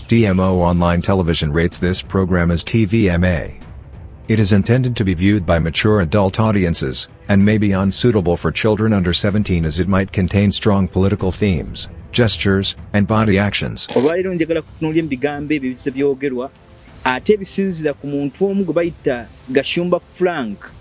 DMO Online Television rates this program as TVMA. It is intended to be viewed by mature adult audiences, and may be unsuitable for children under 17 as it might contain strong political themes, gestures, and body actions. Olwaleero njagala kutunuulira mu bigambo ebyo ebizze byogerwa ate ebisinzira ku muntu omu gwe bayita Gashumba Frank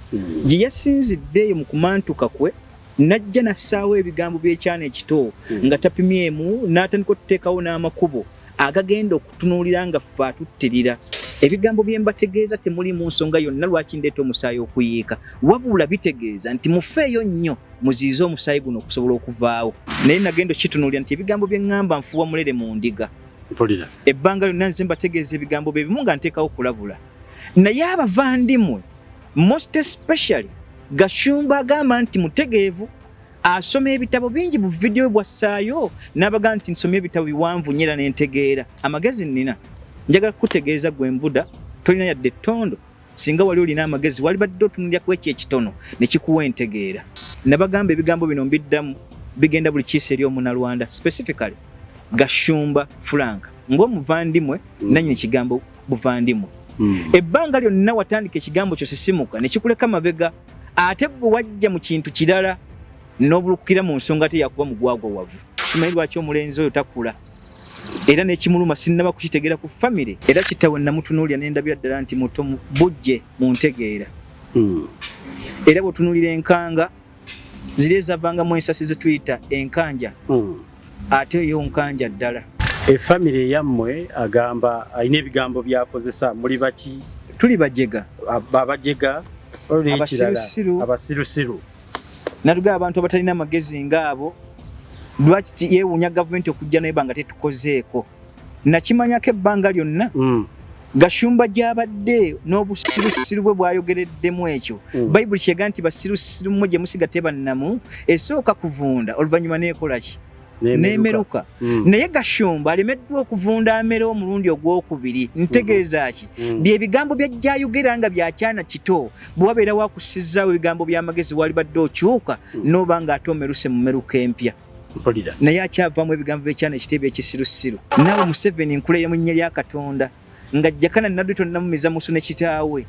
gye yasinzidde eyo mu kumantuka kwe n'ajja n'assaawo ebigambo by'ekyana ekito nga tapimyemu n'atandika otuteekawo n'amakubo agagenda okutunuulira nga ffe atuttirira. Ebigambo bye mbategeeza temulimu nsonga yonna lwaki ndeeta omusaayi okuyiika, wabula bitegeeza nti mufeeyo nnyo muziyize omusaayi guno okusobola okuvaawo. Naye nagenda okukitunuulira nti ebigambo bye ŋŋamba nfuuwa mulere mu ndiga. Mpulira. Ebbanga lyonna nze mbategeeza ebigambo bye bimu nga nteekawo kulabula. Naye abavandimwe, most especially Gashumba agamba nti mutegeevu, asoma ebitabo bingi mu vidiyo bw'assaayo n'abagamba nti nsomye ebitabo biwanvu nnyo era ne ntegeera. Amagezi nnina. Njagala kukutegeeza ggwe Mbuda, tolina yadde ettondo. Singa wali olina amagezi walibadde otunulira ku ekyo ekitono ne kikuwa entegeera. Nabagamba ebigambo bino mbiddamu bigenda buli kiisi eri Omunalwanda, specifically Gashumba Frank ng'omuvandimwe nannyini kigambo buvandimwe. Ebbanga lyonna watandika ekigambo kyo sisimuka ne kikuleka mabega, ate ggwe wajja mu kintu kirala n'obulukukira mu nsonga ate yakuba mugwagwa wavu. Simanyi lwaki omulenzi oyo takula era n'ekimuluma sinnaba kukitegeera ku famire, era kittawe namutunuulira ne ndabira ddala nti muto bujje mu ntegeera. Era bw'otunuulira enkanga ziri ezavangamu ensasi ze tuyita enkanja, ate eyo nkanja ddala. Efamire eyammwe agamba alina ebigambo by'akozesa, muli baki? Tuli bajega. Abajega, abasirusiru. Abasirusiru. Natuga abantu abatalina amagezi ng'abo, lwaki yeewuunya gavumenti okujja naye banga tetukozeeko? Nakimanyako ebbanga lyonna Gashumba gy'abadde n'obusirusiru bwe bwayogereddemu ekyo. Bayibuli kyega nti basirusiru mmwe gye musiga teba nnamu, esooka kuvunda oluvannyuma n'ekola ki? N'emeruka. Naye Gashumba alemeddwa okuvunda amere omulundi ogwokubiri. Ntegeeza ki? Bye bigambo by'ajja ayogera nga bya kyana kito. Bwe wabeera wakussizaawo ebigambo by'amagezi walibadde okyuka n'oba ng'ate omeruse mu meruka empya. Mpulira. Naye akyavaamu ebigambo by'ekyana ekito eby'ekisirusiru. Naawe Museveni nkulayira mu linnya lya Katonda nga Jakana Naddu tonnamumiza musu ne kitaawe.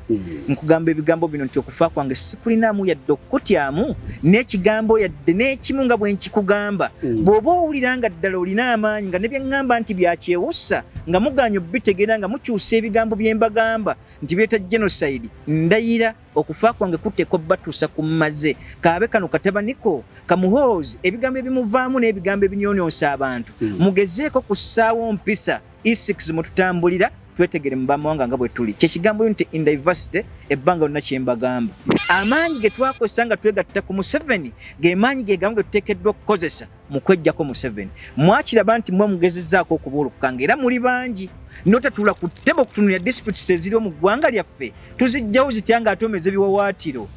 Nkugamba ebigambo bino nti okufa kwange sikulinaamu yadde okukutyamu n'ekigambo yadde n'ekimu nga bwe nkikugamba. Bw'oba owulira nga ddala olina amaanyi nga ne bye ŋŋamba nti bya kyewussa nga mugaanye obitegeera nga mukyusa ebigambo bye mbagamba nti bireeta genocide, ndayira okufa kwange kuteekwa batuusa ku mmaze. Kaabe kano katabaniko Kamuhoozi ebigambo ebimuvaamu n'ebigambo ebinyonyoosa abantu. Mugezeeko kussaawo mpisa E6 mwe tutambulira twetegere mu bamawanga nga bwe tuli. Kye kigambo unity in diversity ebbanga lyonna kye mbagamba. Amaanyi ge twakozesa nga twegatta ku Museveni ge maanyi ge gamu ge tuteekeddwa okukozesa mu kweggyako Museveni. Mwakiraba nti mmwe mugezezzaako okubuulukuka ng'era muli bangi. N'otatuula ku ttebe okutunuulira disputes eziriwo mu ggwanga lyaffe tuzijjawo zitya ng'ate omeze biwawaatiro.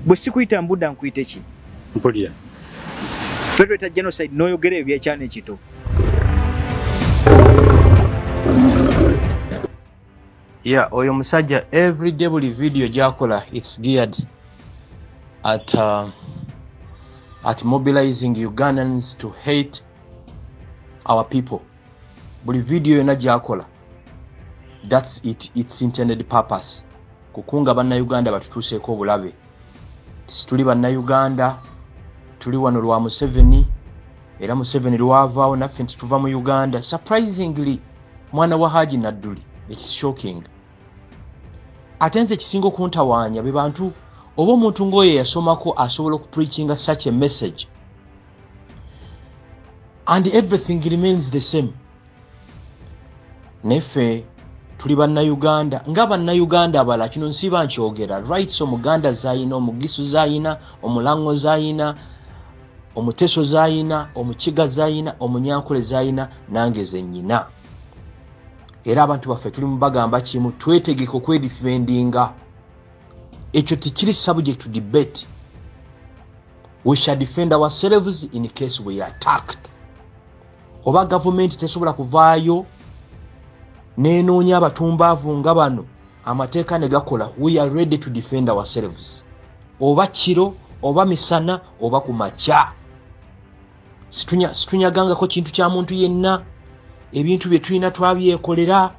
Bwe sikuyita Mbuda nkuyite ki? Mpulira. Ffe tuleeta genocide n'oyogera ebyo by'ekyana ekito. Yeah, oyo musajja everyday buli video gyakola it's geared at mobilizing Ugandans to hate our people. Buli video yonna gyakola that's it, its intended purpose, kukunga bannayuganda batutuuseeko obulabe. Tuli bannayuganda, tuli wano lwa Museveni, era Museveni lwavaawo naffe nti tuva mu Uganda. Surprisingly, mwana wa Haji Nadduli, it's shocking. Ate nze ekisinga okuntawaanya be bantu oba omuntu ng'oyo eyasomako asobola okupreachinga such a message and everything remains the same. Naye ffe tuli bannayuganda nga bannayuganda abalala. Kino nsiiba nkyogera, rights Omuganda z'ayina, Omugisu z'ayina, Omulango z'ayina, Omuteso z'ayina, Omukiga z'ayina, Omunyankole z'ayina, nange ze nnyina. Era abantu baffe tuli mu bagamba kimu, twetegeke okwedifendinga. Ekyo tekiri subject to debate. We shall defend ourselves in case we are attacked. Oba gavumenti tesobola kuvaayo n'enoonya abatumbaavu nga bano, amateeka ne gakola, we are ready to defend ourselves, oba kiro oba misana oba ku makya. Situnyagangako kintu kya muntu yenna. Ebintu bye tulina twabyekolera,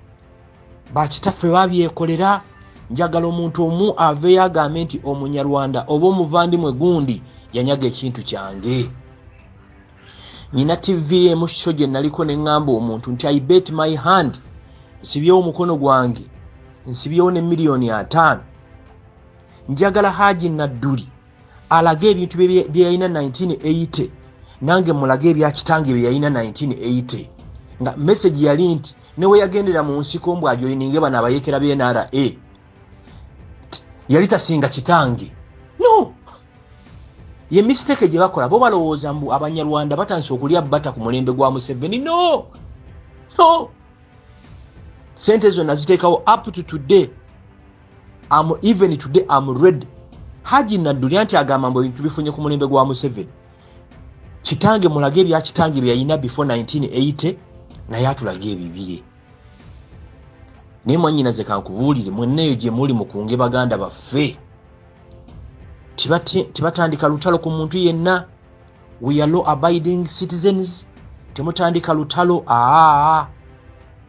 bakitaffe babyekolera. Njagala omuntu omu aveeyo agambe nti Omunyarwanda oba omuvandimwe gundi yanyaga ekintu kyange. Nyina TV emu show gye naliko ne ŋŋamba omuntu nti I bet my hand, nsibyewo omukono gwange, nsibyewo ne 5 miliyoni. Njagala Haji Nadduli alage ebintu bye yalina 1980, nange mulage ebya kitange bye yalina 1980. Nga message yali nti ne we yagendera mu nsiko mbw ajoyininge bano abayekera ba NRA, yali tasinga kitange. No ye mistake gye bakola bo, balowooza mbu Abanyarwanda batandise okulya bata ku mulembe gwa Museveni. No, no, sente zonna ziteekawo up to today. Even today am ready. Haji Nadduli anti agamba mbu ebintu bifunye ku mulembe gwa Museveni. Kitange mulage ebya kitange bye yalina before 1980, naye atulage ebibye. Naye mwannyinaze, kankubuulire, mwenna eyo gye muli mukunge baganda baffe. Tibatandika lutalo ku muntu yenna. We are law abiding citizens. Temutandika lutalo. Aa,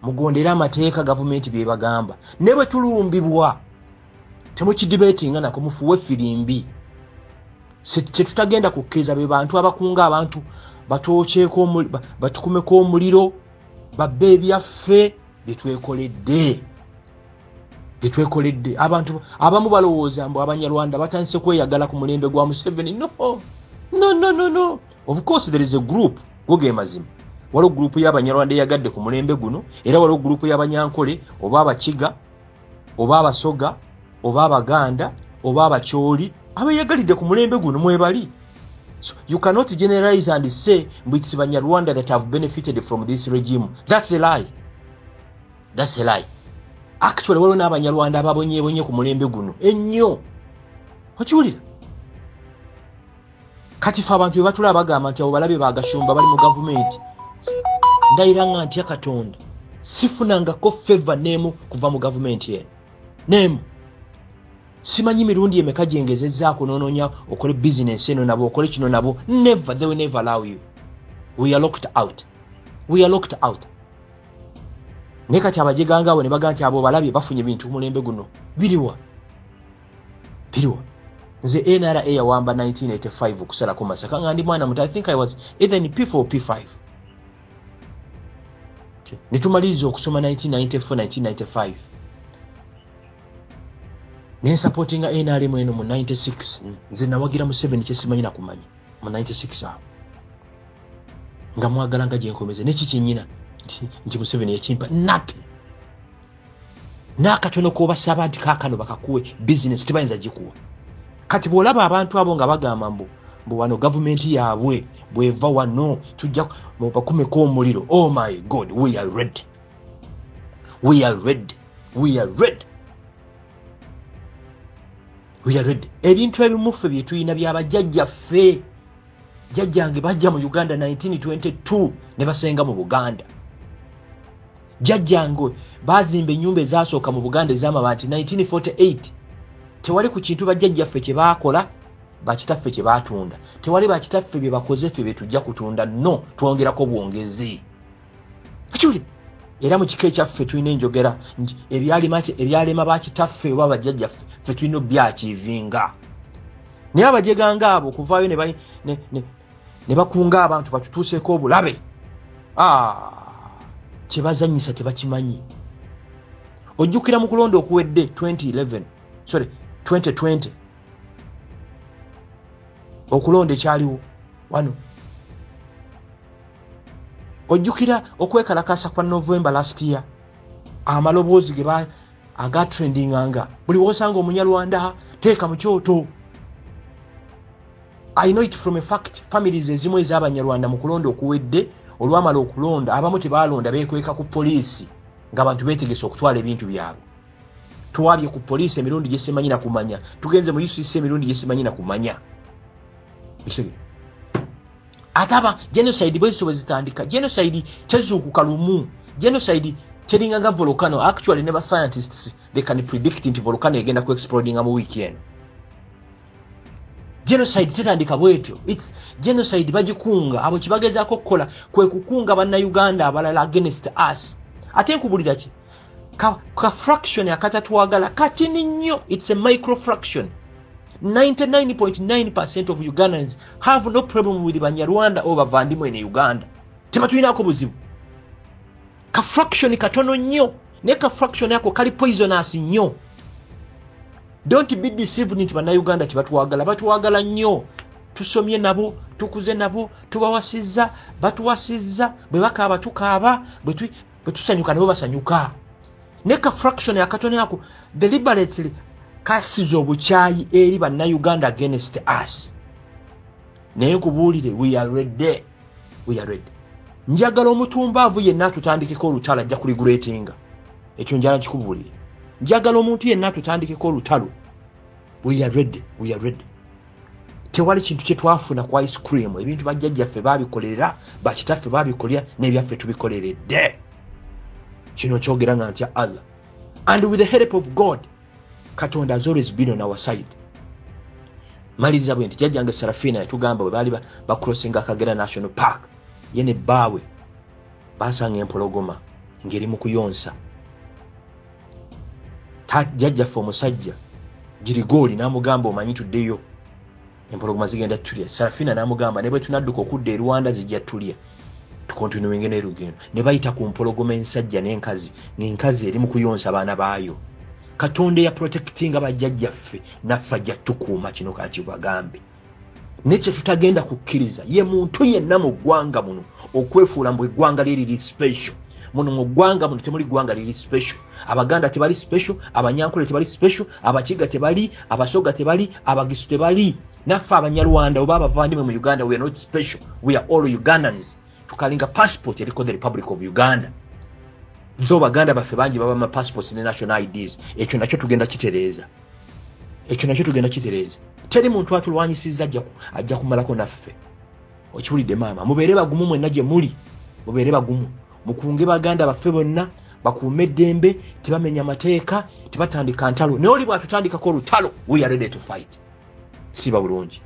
mugondere amateeka gavumenti byebagamba. Ne bwe tulumbibwa, temukidibetinga nako, mufuwe firimbi. Kyetutagenda kukkiriza be bantu abakunga abantu batwokyeko, batukumeko omuliro, babbe ebyaffe byetwekoledde, byetwekoledde. Abantu abamu balowooza mbu Abanyarwanda batandise kweyagala ku mulembe gwa Museveni. No, no, no, no, no. Of course there is a group, go ge mazima, waliwo gurupu y'Abanyarwanda eyagadde ku mulembe guno, era waliwo gurupu y'Abanyankole oba Abakiga oba Abasoga oba Abaganda oba Abakyoli abeyagalidde ku mulembe guno, mwebali. So you cannot generalize and say mbu it's Banyarwanda that have benefited from this regime. That's a lie, that's a lie. Actually waliwo n'Abanyarwanda ababonyebonye ku mulembe guno ennyo. Okiwulira? Kati fe abantu bwe batulaba bagamba nti abo balabe bagashumba bali mu gavumenti. Ndayira nga ntya Katonda, sifunangako favour neemu kuva mu gavumenti eno, neemu. Simanyi mirundi emeka gyengezezzaako noonoonya okole bizinensi eno nabo, okole kino nabo. Never, they will never allow you. We are locked out, we are locked out. Naye kati abajeganga abo ne bagaa nti abo balabye bafunye ebintu ku mulembe guno. Biriwa? Biriwa? Nze NRA yawamba 1985 okusalako Masaka nga ndi mwana muto. I think I was either in P4 or P5. Netumaliriza okusoma 1994, 1995, nensupportinga NRM eno mu 96. Nze nawagira Museveni kyesimanyi nakumanya mu 96 awo, nga mwagala nga gyenkomeze nekikyenyina nti Museveni yakimpa nothing n'akatono kobasaba nti kaakano bakakuwe bizinesi, tebayinza gikuwa. Kati bw'olaba abantu abo nga bagamba mbu wano gavumenti yaabwe bweva wano tujja bakumeko omuliro, oh my God, we are ready, we are ready, we are ready, we are ready. Ebintu ebimu ffe bye tulina byabajjajjaffe. Jjajjange bajja mu Uganda 1922 ne basenga mu Buganda. Jjajjange bazimba ennyumba ezasooka mu Buganda ez'amabaati 1948. Tewali ku kintu bajjajjaffe kye baakola, bakitaffe kye baatunda. Tewali bakitaffe bye bakoze ffe bye tujja kutunda. No, twongerako bwongezi. Ekiwulire, era mu kika ekyaffe tulina enjogera nti ebyalema bakitaffe oba bajjajjaffe, ffe tulina obyachievinga. Naye abajeganga abo okuvaayo ne bakunga abantu batutuuseeko obulabe, kyebazanyisa tebakimanyi. Ojjukira mu kulonda okuwedde 2011, sorry, 2020, okulonda ekyaliwo wano, ojjukira okwekalakasa kwa November last year, amaloboozi ge agatrendinganga buli wosanga Omunyarwanda teeka mu kyoto. I know it from a fact, families ezimu ez'Abanyarwanda mu kulonda okuwedde, olwamala okulonda abamu tebalonda, beekweka ku poliisi ng'abantu beetegese okutwala ebintu byabwe. Twabye ku poliisi emirundi gyesimanyi na kumanya, tugenze mu UCC emirundi gyesimanyi na kumanya. Ate aba genocide bwezito bwe zitandika. Genocide tezuukuka lumu. Genocide teringa nga volcano. Actually ne ba scientists, they can predict nti volcano egenda ku explodinga mu wiiki eno. Genocide tetandika bwetyo. Its genocide bagikunga. Abo kyebagezaako okukola kwe kukunga Bannayuganda abalala against us. Ate nkubulira ki, ka, ka fraction akatatwagala katini nnyo. It's a micro fraction. 99.9% of Ugandans have no problem with Banyarwanda or bavandimwe in Uganda. Tebatulinaako buzibu. Ka fraction katono nnyo, naye ka fraction ako kali poisonous nnyo. Don't be deceived nti Bannayuganda tebatwagala. Batwagala nnyo. Tusomye nabo, tukuze nabo, tubawasizza, batuwasizza. Bwe bakaaba tukaaba, bwe tusanyuka nabo basanyuka. Naye ka fraction akatono ako deliberately kasiza obukyayi eri Bannayuganda against us. Naye nkubuulire, we are ready, we are ready. Njagala omutumbaavu yenna atutandikeko olutalo ajja kuregretinga. Ekyo njala nkikubuulire. Njagala omuntu yenna atutandikeko olutalo, we are ready, we are ready. Tewali kintu kye twafuna ku ice cream. Ebintu bajjajjaffe babikolerera, bakitaffe babikolera, n'ebyaffe tubikoleredde. Kino kyogera nga ntya Allah, and with the help of God. Katonda has always been on our side. Maliriza bwe nti, jjajjange Sarafina yatugamba bwe baali bacrossinga Akagera National Park, ye ne bbaawe basanga empologoma ng'eri mu kuyonsa. Jjajjaffe omusajja Girigooli n'amugamba, "Omanyi tuddeyo, empologoma zigenda tulya." Sarafina n'amugamba, "Ne bwe tunadduka okudda e Rwanda zijja tulya, tucontinuinge n'erugendo." Ne bayita ku mpologoma ensajja n'enkazi, ng'enkazi eri mu kuyonsa baana baayo. Katonda eyaprotectinga bajjajjaffe naffe ajja tukuuma. Kino kakibagambe. Naye kye tutagenda kukkiriza ye muntu yenna mu ggwanga muno okwefuula mbu eggwanga lye liri special. Muno mu ggwanga muno temuli ggwanga liri special. Abaganda tebali special, Abanyankole tebali special, Abakiga tebali, Abasoga tebali, Abagisu tebali, naffe Abanyarwanda oba abavandimwe mu Uganda, we are not special. We are all Ugandans. Tukalinga passport eriko the Republic of Uganda. So baganda baffe bangi baba ma passports ne national IDs. Ekyo nakyo tugenda kitereeza, ekyo nakyo tugenda kitereeza. Teri muntu atulwanyisizza ajja kumalako naffe. Okiwulidde maama? Mubeere bagumu mwenna gye muli, mubeere bagumu, mukunge baganda baffe bonna bakuume eddembe, tebamenya mateeka, tebatandika ntalo. Naye oli bwatutandikako olutalo, we are ready to fight. Siba bulungi.